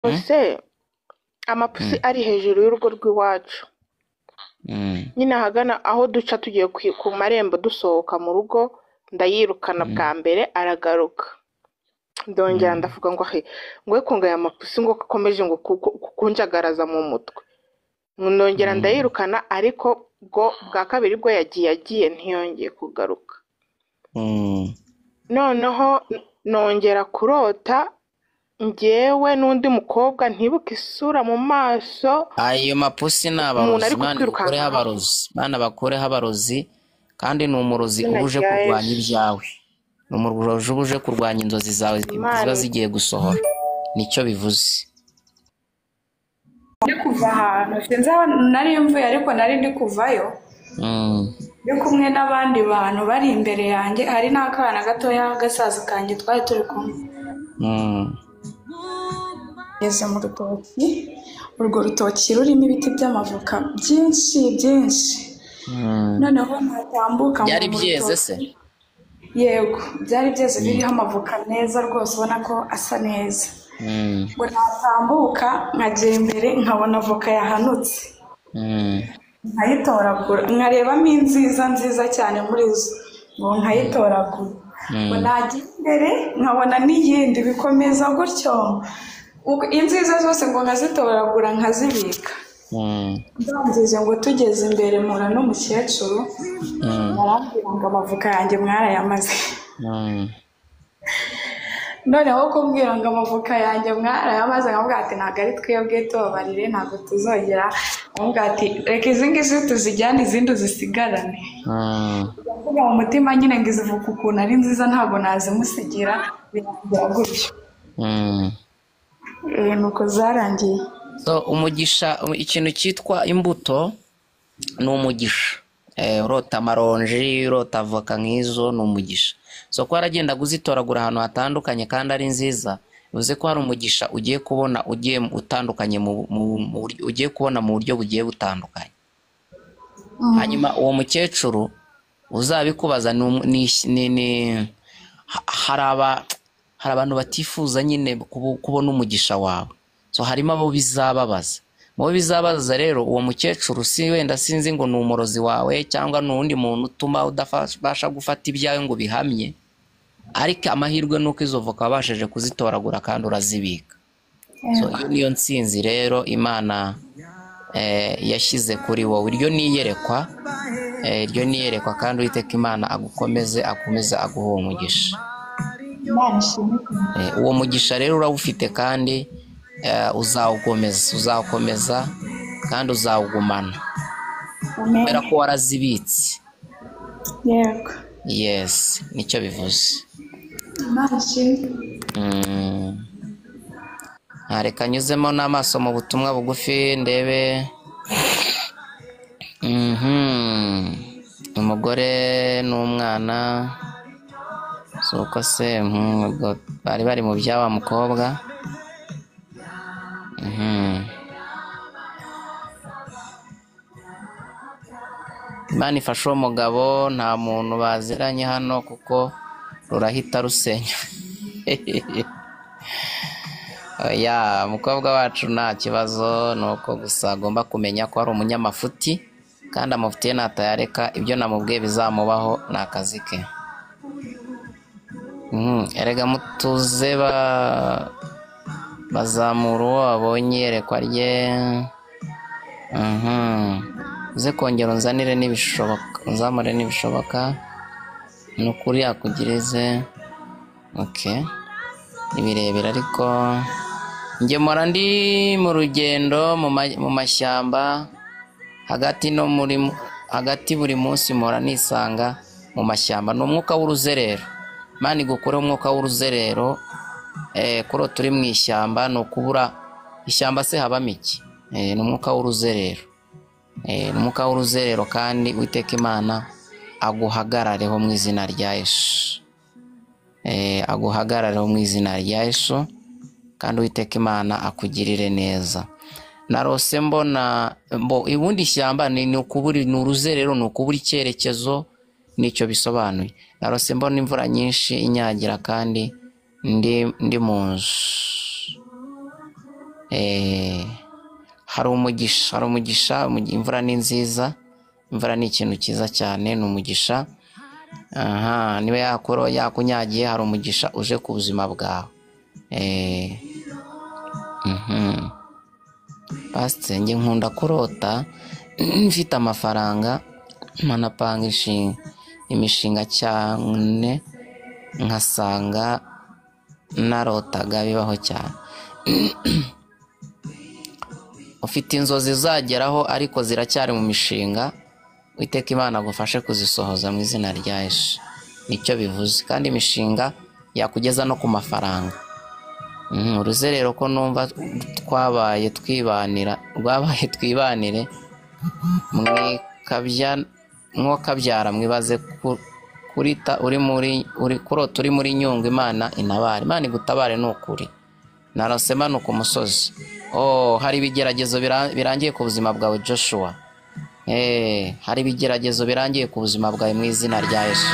Narose amapusi ari hejuru y'urugo rw'iwacu. Nyine ahagana aho duca tugiye ku marembo dusohoka mu rugo, ndayirukana bwa mbere aragaruka. Ndongera ndavuga ngo he, ngo ngo aya mapusi ngo akomeje ngo kunjagaraza mu mutwe. Ndongera ndayirukana, ariko bwo bwa kabiri bwo yagiye ntiyongeye kugaruka. Noneho nongera kurota njyewe n'undi mukobwa ntibuke isura mu maso. Ayo mapusi ni Umuntu abarozi. ari Imana igukureho kutwirukankaho. abarozi, Imana bakureho abarozi, kandi ni umurozi Izina uba uje rya kurwanya Yesu. ibyawe, ni umurozi uba uje kurwanya inzozi zawe ziba Imana zigiye gusohora, nicyo bivuze. Ndi kuva ahantu sinzi aho nari mvuye, ariko nari ndi kuvayo ndi kumwe n'abandi bantu bari imbere yanjye, hari n'akana gatoya gasaza kanjye twari turi kumwe. Ngeze mu rutoki, urwo rutoki rurimo ibiti by'amavoka byinshi byinshi. Noneho natambuka ngo Byari mu byeze rutoki. se? Yego, byari byeze, biriho amavoka meza rwose, ubona ko asa neza. Ngo natambuka nkagera imbere nkabona avoka yahanutse, nkayitoragura, nkarebamo inziza nziza cyane muri zo, ngo nkayitoragura. Ngo najya imbere nkabona n'iyindi, bikomeza gutyo. Inziza zose ngo nkazitoragura nkazibika. Ndangije ngo tugeze imbere mpura n'umukecuru, arambwira ngo amavoka yanjye mwarayamaze. Noneho kumbwira ngo amavoka yanjye mwarayamaze, nkavuga ati ntabwo ari twebwe, tubabarire, ntabwo tuzongera. Nkavuga ati reka izi ngizi tuzijyane, izindi uzisigarane. Ndavuga mu mutima nyine ngo izi voka ukuntu ari nziza ntabwo nazimusigira, birangira gutyo. Nuko zarangiye. So umugisha, ikintu cyitwa imbuto ni umugisha. Urota amaronji, urota avoka nk'izo ni umugisha. So ko waragenda uzitoragura ahantu hatandukanye kandi ari nziza, bivuze ko hari umugisha ugiye kubona, ugiye utandukanye mu buryo ugiye kubona mu buryo bugiye butandukanye. Hanyuma uwo mukecuru uzabikubaza ni umu- ni ni ni- ha- hari aba hari abantu batifuza nyine kubona umugisha wawe. So harimo abo bizababaza. Mu bo bizababaza rero, uwo mukecuru si wenda sinzi ngo ni umurozi wawe cyangwa ni uwundi muntu utuma udabasha gufata ibyawe ngo bihamye, ariko amahirwe ni uko izo voka wabashije kuzitoragura kandi urazibika. So iyo niyo ntsinzi rero Imana yashyize kuri wowe. Iryo ni iyerekwa, iryo ni iyerekwa, kandi Uwiteka Imana agukomeze, akomeze aguhe uwo mugisha. Imana ishimwe. Uwo mugisha rero urawufite kandi uzawukomeza, uzawukomeza kandi uzawugumana Amen. kubera ko warazibitse. Yego. Yes, nicyo bivuze. Imana ishimwe. Reka nyuzemo n'amaso mu butumwa bugufi ndebe. Umugore n'umwana, si uko se, ubwo bari bari mu by'aba mukobwa. Imana ifashe uwo mugabo, nta muntu baziranye hano kuko rurahita rusenya. Oya, umukobwa wacu nta kibazo, ni uko gusa agomba kumenya ko ari umunyamafuti, kandi amafuti ye natayareka ibyo namubwiye bizamubaho, ni akazi ke. Erega mutuze bazamura uwo babonye iyerekwa rye. Uze kongera unzanire n'ibishoboka, unzamure n'ibishoboka, ni ukuri akugirize. Okay, ni birebire ariko njye mpora ndi mu rugendo mu mashyamba hagati no muri hagati, buri munsi mpora nisanga mu mashyamba. Ni umwuka w'uruzerero. Imana igukureho umwuka w'uruzerero. Kuri turi mu ishyamba ni ukubura ishyamba se habamo iki? Ni umwuka w'uruzerero. Ni umwuka w'uruzerero, kandi Uwiteka Imana aguhagarareho mu izina rya Yesu. Aguhagarareho mu izina rya Yesu, kandi Uwiteka Imana akugirire neza. Narose mbona mbo ubundi ishyamba ni ukubura, ni uruzerero, ni ukubura icyerekezo, nicyo bisobanuye. Narose mbona imvura nyinshi inyagira kandi ndi mu nzu. Hari umugisha, hari umugisha, imvura ni nziza, imvura ni ikintu cyiza cyane, ni umugisha. Aha, niba yakoro yakunyagiye, hari umugisha uje ku buzima bwawe. Pasiteri, njye nkunda kurota mfite amafaranga, nkanapanga imishinga cyane, nkasanga narotaga bibaho cyane. Ufite inzozi uzageraho ariko ziracyari mu mishinga, Uwiteka Imana agufashe kuzisohoza mu izina rya Yesu. Nicyo bivuze. Kandi imishinga yakugeza no ku mafaranga. Uruzerero ko numva twabaye twibanira, rwabaye twibanire, mwokabyara mwibaze kurita uri muri uri kurota uri muri Nyungwe, Imana intabare, Imana igutabare ni ukuri. Narose manuka umusozi. Oh, hari ibigeragezo birangiye ku buzima bwawe Joshua. Hari ibigeragezo birangiye ku buzima bwawe mu izina rya Yesu.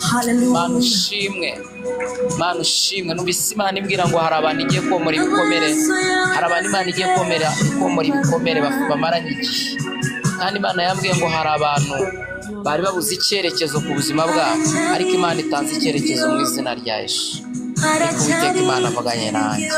Hallelujah. Mana ushimwe, Mana ushimwe. Numvise Imana imbwira ngo hari abantu igiye komora ibikomere, hari abantu Imana igiye komora ibikomere bamaranye igihe. Kandi Imana yambwiye ngo hari abantu bari babuze icyerekezo ku buzima bwabo, ariko Imana itanze icyerekezo mu izina rya Yesu. Ariko Uwiteka Imana avuganye nanjye.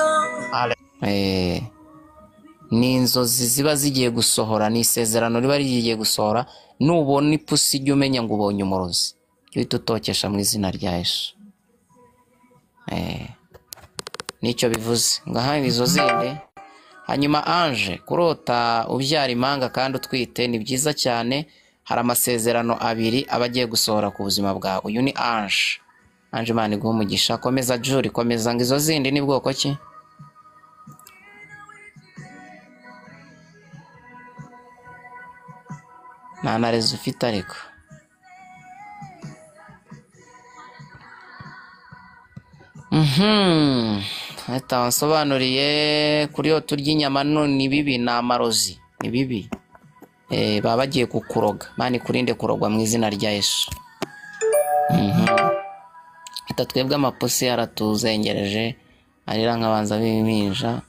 Ni inzozi ziba zigiye gusohora, ni isezerano riba rigiye gusohora. Nubona ipusi ujye umenya ngo ubonye umurozi, uhita utokesha mu izina rya Yesu. Nicyo bivuze. Ngaha izo zindi. Hanyuma Ange, kurota ubyara impanga kandi utwite ni byiza cyane. Hari amasezerano abiri aba agiye gusohora ku buzima bwawe. Uyu ni Ange. Ange, Imana iguhe umugisha. Komeza Juri, komeza. Ngo izo zindi ni bwoko ki? Nta na rezo ufite ariko. Ahita wansobanuriye kuri yo turya inyama ni bibi, ni amarozi, ni bibi. Baba bagiye kukuroga. Imana ikurinde kurogwa mu izina rya Yesu. Ahita twebwe amapusi yaratuzengereje, arira nkabanza b'impinja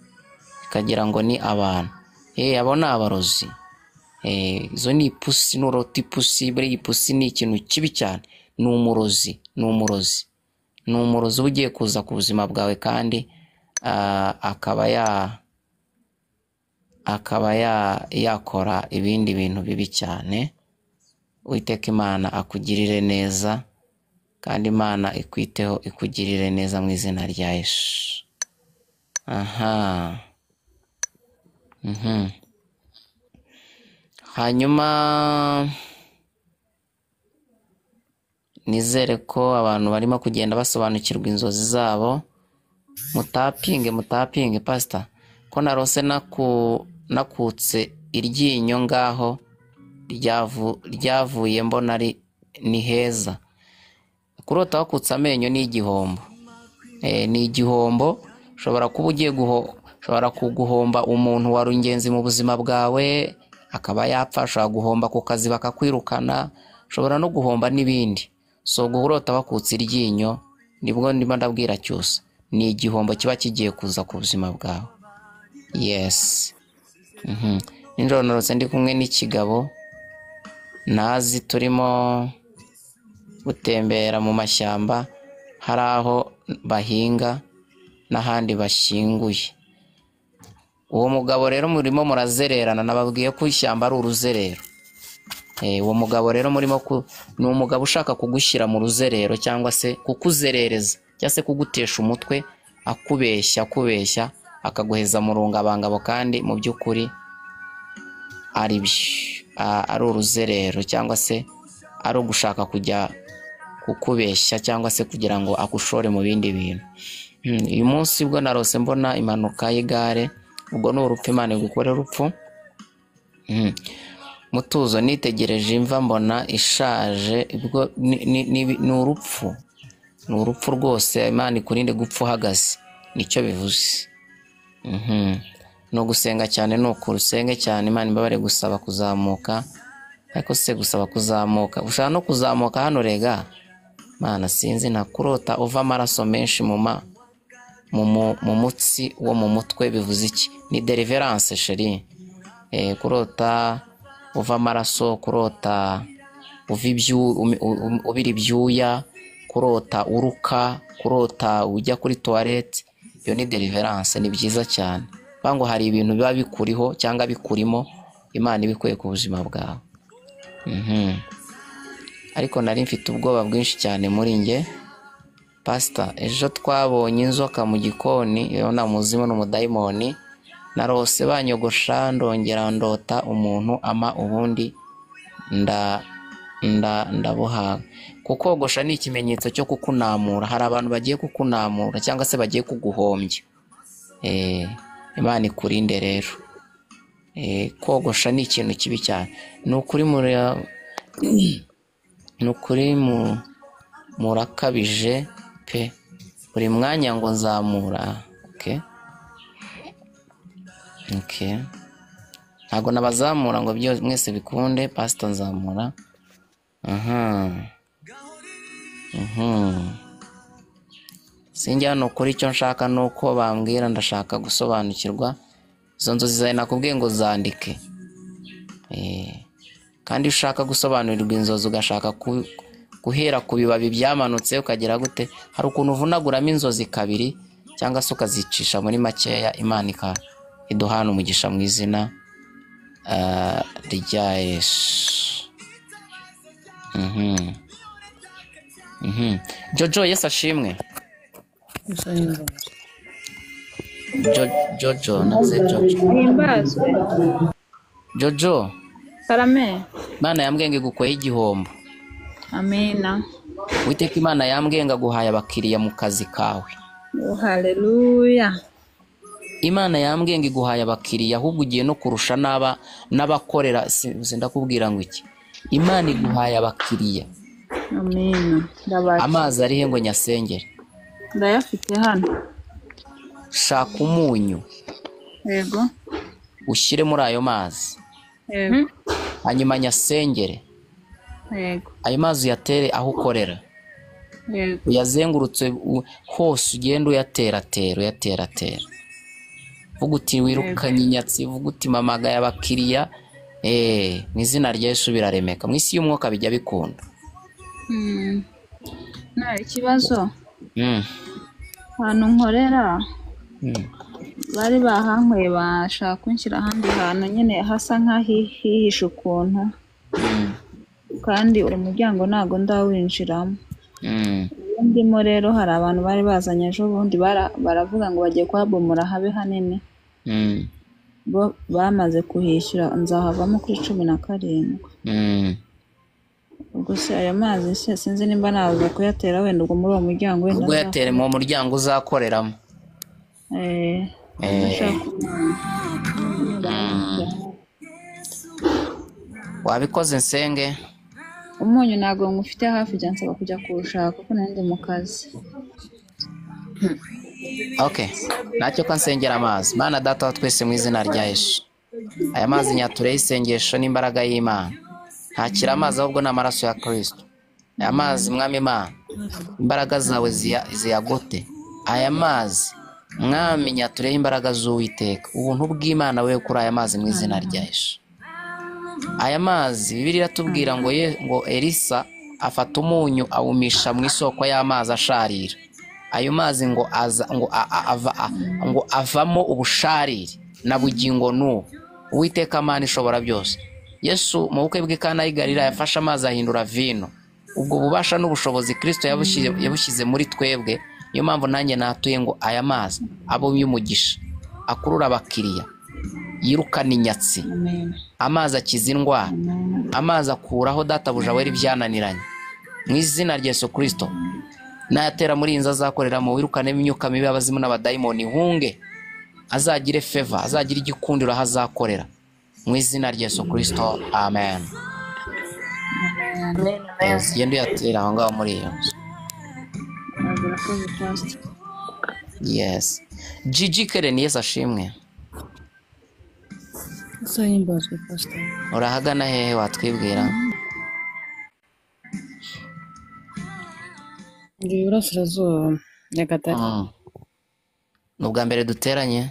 ikagira ngo ni abantu. Abo ni abarozi. Izo ni ipusi, nurota ipusi, buriya ipusi ni ikintu kibi cyane, ni umurozi, ni umurozi, ni umurozi uba ugiye kuza ku buzima bwawe, kandi akaba yakora ibindi bintu bibi cyane. Uwiteka Imana akugirire neza, kandi Imana ikwiteho ikugirire neza mu izina rya Yesu. Aha. Hanyuma nizere ko abantu barimo kugenda basobanukirwa inzozi zabo. Mutapinge, mutapinge pastor. Ko narose nakutse iryinyo ngaho ryavuye mbona ari ni heza. Kurota wakutse amenyo ni igihombo. Ni igihombo. Ushobora kuba ugiye ushobora kuguhomba umuntu wari ingenzi mu buzima bwawe akaba yapfa, ashobora guhomba ku kazi bakakwirukana, ushobora no guhomba n'ibindi. So guhurota bakutse iryinyo nibwo ndimo ndabwira cyose, ni igihombo kiba kigiye kuza ku buzima bwawe. Yes. Nijoro narose ndi kumwe n'ikigabo nazi, turimo gutembera mu mashyamba, hari aho bahinga n'ahandi bashyinguye. Uwo mugabo rero murimo murazererana, nababwiye ko ishyamba ari uruzerero. Uwo mugabo rero murimo ni umugabo ushaka kugushyira mu ruzerero cyangwa se kukuzerereza cyangwa se kugutesha umutwe, akubeshya akubeshya akaguheza mu rungabangabo, kandi mu by'ukuri ari ari uruzerero cyangwa se ari ugushaka kujya kukubeshya cyangwa se kugira ngo agushore mu bindi bintu. Uyu munsi ubwo narose mbona impanuka y'igare, ubwo ni urupfu, Imana igukorera urupfu. Mutuzo nitegereje imva mbona ishaje, ubwo ni urupfu, ni urupfu rwose. Imana ikurinde gupfa uhagaze, nicyo bivuze. Ni ugusenga cyane, ni ukuri usenge cyane, Imana imbabare gusaba kuzamuka. Ariko se gusaba kuzamuka, ushaka no kuzamuka hano rega Mana, sinzi ntakurota uva amaraso menshi mu mutsi wo mu mutwe bivuze iki? Ni deliverance chérie. Kurota uva amaraso, kurota uva ubira ibyuya, kurota uruka, kurota ujya kuri toilette, iyo ni deliverance, ni byiza cyane. Bango hari ibintu biba bikuriho cyangwa bikurimo, Imana ibikuye ku buzima bwawe. Ariko nari mfite ubwoba bwinshi cyane muri nge. Pastor, ejo twabonye inzoka mu gikoni, iyo na muzimu n'umudayimoni, narose banyogosha ndongera ndota umuntu ama ubundi ndabuhaga. Kukogosha ni ikimenyetso cyo kukunamura, hari abantu bagiye kukunamura cyangwa se bagiye kuguhombya. Imana ikurinde rero. Kogosha ni ikintu kibi cyane. Ni ukuri murakabije pe, buri mwanya ngo nzamura. Okay. Okay. Ntago nabazamura ngo byo mwese bikunde, pastor nzamura. Sinjya hano kuri icyo nshaka nuko bambwira, ndashaka gusobanukirwa izo nzozi zawe nakubwiye ngo zandike. Kandi ushaka gusobanurirwa inzozi ugashaka guhera ku bibabi byamanutse ukagera gute, hari ukuntu uvunaguramo inzozi kabiri cyangwa se ukazicisha muri makeya. Imana iduhana umugisha mu izina rya Yesu. Jojo, Yesu ashimwe. Jojo, naze Jojo. Jojo. Karame. Imana yambwiye ngo igukoye igihombo. Amina. Uwiteka Imana yambwiye ngo aguhaye abakiriya mu kazi kawe. Oh, haleluya. Imana yambwiye ngo iguhaye abakiriya, ahubwo ugiye no kurusha n'abakorera. Sindakubwira ngo iki. Imana iguhaye abakiriya. Amina. Amazi arihe ngo nyasengere? Ndayafite hano. Shaka umunyu. Yego. Ushyire muri ayo mazi. Yego. Hanyuma nyasengere. Yego. Ayo mazi uyatere aho ukorera. Yego. Uyazengurutse hose, ugenda uyateratera uyateratera. Vuga uti wirukanye inyatsi, vuga uti mamagaye abakiriya. Mu izina rya Yesu biraremeka. Mu isi y'umwuka bijya bikunda. Nta ikibazo. Ahantu nkorera bari bahankuye bashaka kunshyira ahandi hantu nyine hasa nk'ahihishe ukuntu, kandi uwo muryango ntago ndawinjiramo. Ndimo rero hari abantu bari bazanye ejo bundi baravuga ngo bagiye kuhabomora habe hanini, bo bamaze kuhishyura, nzahavamo kuri 17. Ubwo se ayo mazi se sinzi nimba naza kuyatera wenda ubwo muri uwo muryango wenda ubwo yatere mu muryango uzakoreramo. Wabikoze nsenge? Umunyu ntabwo ngufite hafi, byansaba kujya kuwushaka kuko nari mu kazi. Okay, ntacyo ko nsengera amazi. Mana data wa twese mu izina rya Yesu, aya mazi nyature y'isengesho n'imbaraga y'Imana. Ntakira amazi ahubwo ni amaraso ya Kristo. Aya mazi mwami Imana, imbaraga zawe ziyagote. Aya mazi mwami nyatureho imbaraga z'Uwiteka, ubuntu bw'Imana we kuri aya mazi mu izina rya Yesu. Aya mazi Bibiliya iratubwira ngo ngo Elisa afata umunyu awumisha mu isoko y'amazi asharira. Ayo mazi ngo aza ngo ngo avamo ubusharire na bugingo n'ubu. Uwiteka Mana ishobora byose, Yesu mu bukwe bw'i Kana y'i Galilaya yafashe amazi ahindura vino. Ubwo bubasha n'ubushobozi Kristo yabushyize muri twebwe. Niyo mpamvu nanjye natuye ngo aya mazi abe y'umugisha, akurura abakiriya, yirukana inyatsi, amazi akiza indwara, amazi akuraho databuja wera ibyananiranye. Mu izina rya Yesu Kristo nayatera muri iyi nzu azakoreramo, wirukane imyuka mibi, abazimu n'abadayimoni, hunge, azagire feva, azagire igikundiro aho azakorera. Mu izina rya Yesu Kristo, amen. Yes, genda uyatera aho ngaho muri iyo nzu. Yes. Gigi Keren, Yesu ashimwe. Urahagana hehe watwibwira? Ndi Iburasirazuba, Nyagatare. Ni ubwa mbere duteranye?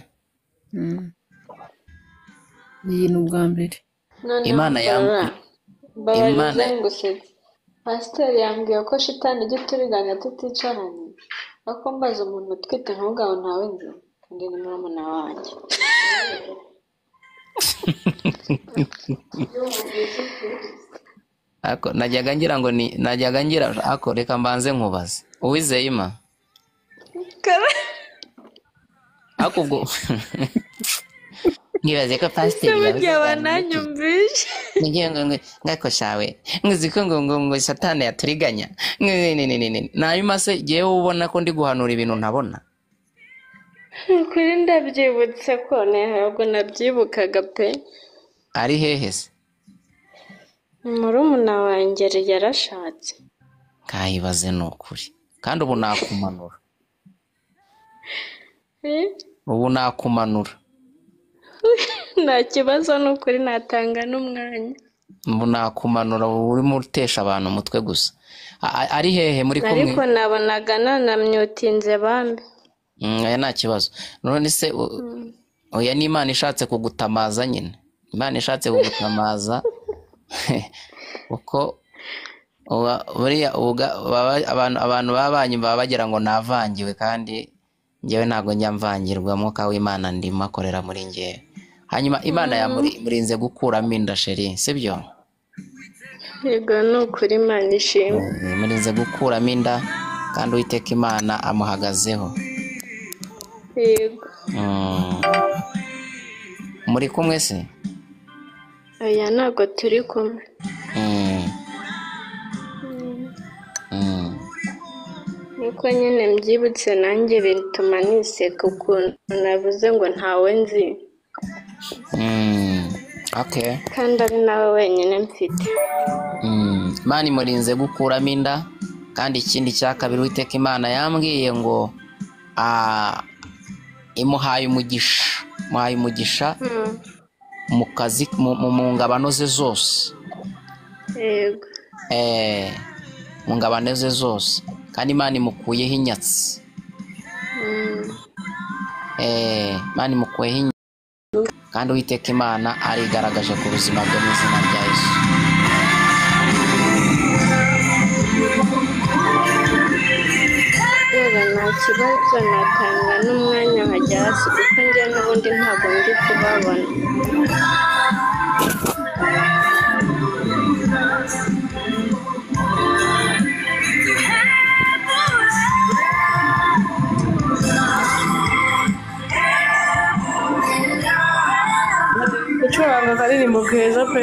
Iyi ni ubwa mbere. Imana Imana Pasiteri yambwiye ko shitani ijya ituriganya tuticaranye, ariko mbaza umuntu utwite nk'ubwawe ntawe nzi, kandi ni murumuna wanjye. Ako najyaga ngira ngo ni najyaga ngira ako, reka mbanze nkubaze. Uwizeye Ima? Ako ubwo nkibaze ko pasiteri yabananyumvishe ngiye ngo ngako shawe ngizi ko ngo ngo satani yaturiganya nayuma se jewe ubona ko ndi guhanura ibintu ntabona. Kuri ndabyibutse ko ntabwo nabyibukaga pe. Ari hehe se? Murumuna wanjye yarashatse. Kayibaze nukuri kandi ubu nakumanura. Ubu nakumanura. Nta kibazo nukuri natanga n'umwanya. Ubu nakumanura, urimo utesha abantu umutwe gusa. Ari hehe muri kumwe? Ariko nabonaga nanamyutinze bambe. Oya nta kibazo. None se oya ni Imana ishatse kugutamaza nyine. Imana ishatse kugutamaza uko buriya abantu babanye baba bagira ngo navangiwe, kandi njyewe ntabwo njya mvangirwa, mwuka w'Imana ndimo akorera muri njyewe. Hanyuma Imana yamurinze gukuramo inda sheri, sibyo? Yego ni ukuri Imana ishimwe. Murinze gukuramo inda kandi Uwiteka Imana amuhagazeho. Yego. Muri kumwe se? Oya ntabwo turi kumwe. Nkuko nyine mbyibutse nanjye bituma niseka ukuntu navuze ngo ntawe nzi. Okay. Kandi ari nawe wenyine mfite. Imana imurinze gukuramo inda, kandi ikindi cya kabiri Uwiteka Imana yambwiye ngo imuhaye umugisha, imuhaye umugisha mu kazi, mu ngabano ze zose. Yego. Mu ngabano ze zose, kandi Imana imukuyeho inyatsi. Imana imukuyeho inyatsi, kandi Uwiteka Imana arigaragaje ku buzima bwe mu izina rya Yesu. Yewe nta kibazo natanga n'umwanya nkajya hasi kuko njye n'ubundi ntabwo ndi kubabona. Gucuranga akaririmbo keza pe.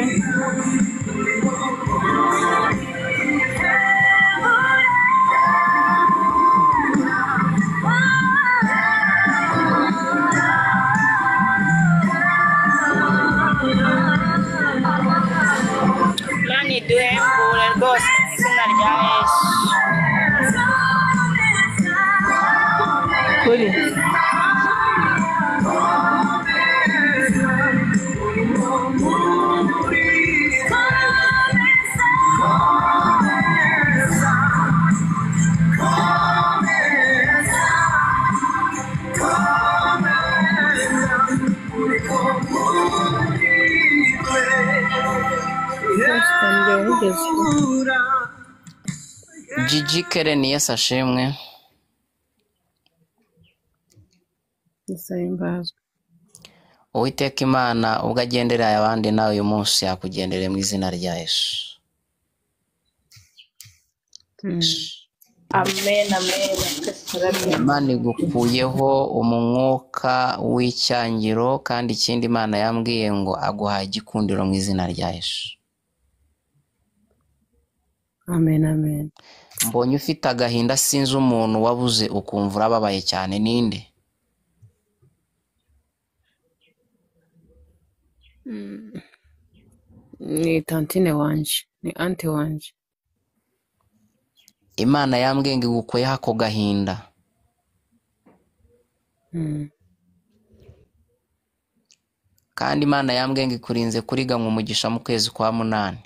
Imana iduhembure rwose mu izina rya Yesu. Kuri Gigi Keren, Yesu ashimwe. Uwiteka Imana ubwo agendereye abandi nawe uyu munsi yakugendereye mu izina rya Yesu. Amen, amen. Twese turabyemera. Imana igukuyeho umwuka w'icyangiro, kandi ikindi Imana yambwiye ngo aguhaye igikundiro mu izina rya Yesu. Amen, amen. Mbonye ufite agahinda, sinzi umuntu wabuze ukumva urababaye cyane, ninde? Ni tantine wanje, ni ante wanje. Imana yambwiye ngo igukuyeho ako gahinda. Kandi Imana yambwiye ngo ikurinze kuriganywa umugisha mu kwezi kwa 8.